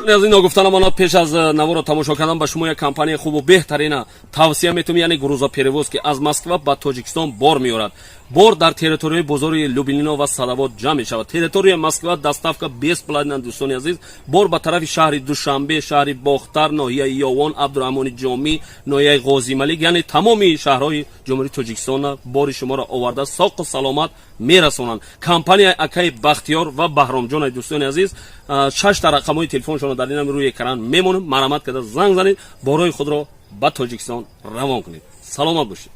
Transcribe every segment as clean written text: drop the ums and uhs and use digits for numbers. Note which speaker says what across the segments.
Speaker 1: Дӯстони азиз, ногуфта намонад, пеш аз наворо тамошо кардан ба шумо як компанияи хубу беҳтарина тавсия метавонем, яъне грузоперевозки аз Москва ба Тоҷикистон бор меорад. Бор дар территорияи бозори Люблино ва Садовод ҷамъ мешавад. Территорияи Москва доставка бесплатна. Дӯстони азиз, бор ба тарафи шаҳри Душанбе, шаҳри Бохтар, ноҳияи Ёвон, Абдураҳмони Ҷомӣ, ноҳияи Ғозималик, яъне тамоми шаҳрҳои Ҷумҳурии Тоҷикистона бори шуморо оварда соқу саломат мерасонанд. Компанияи акаи Бахтиёр ва Баҳромҷонаи. Дӯстони азиз, шашта рақамҳои телефоншонро дар инам рӯи экран мемонем. Марҳамат карда занг занед, борҳои худро ба Тоҷикистон равон кунед. Саломат бошед.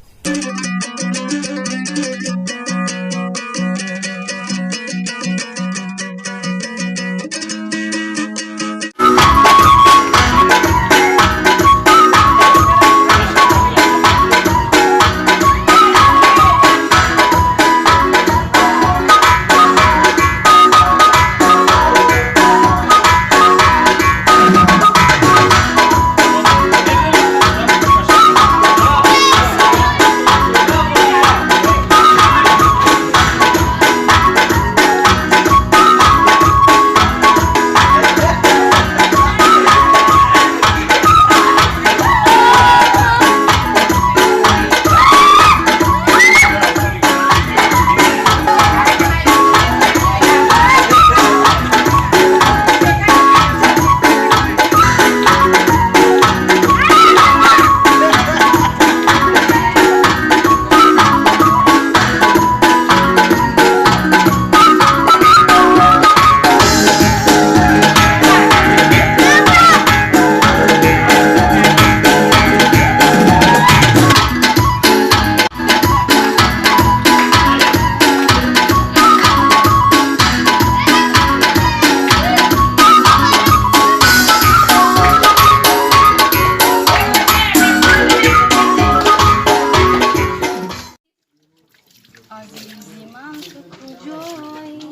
Speaker 2: Азизи ман, ту куҷоӣ?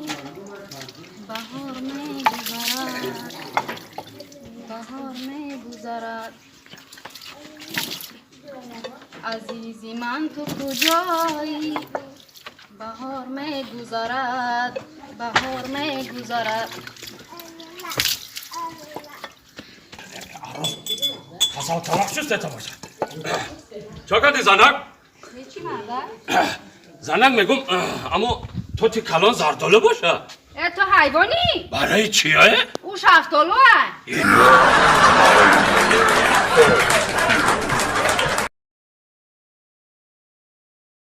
Speaker 2: Баҳор мегузарад, баҳор мегузарад. Азизи ман, ту куҷоӣ? Баҳор мегузарад, баҳор мегузарад.
Speaker 1: Касал тамақ шуста бошад. Чо кардӣ, занак?
Speaker 2: Чӣ, марда?
Speaker 1: Занак, мегум, аммо то ти калон зардолу боша.
Speaker 2: Э, ту ҳайвонӣ?
Speaker 1: Барои чия?
Speaker 2: Ӯ шафтолуа.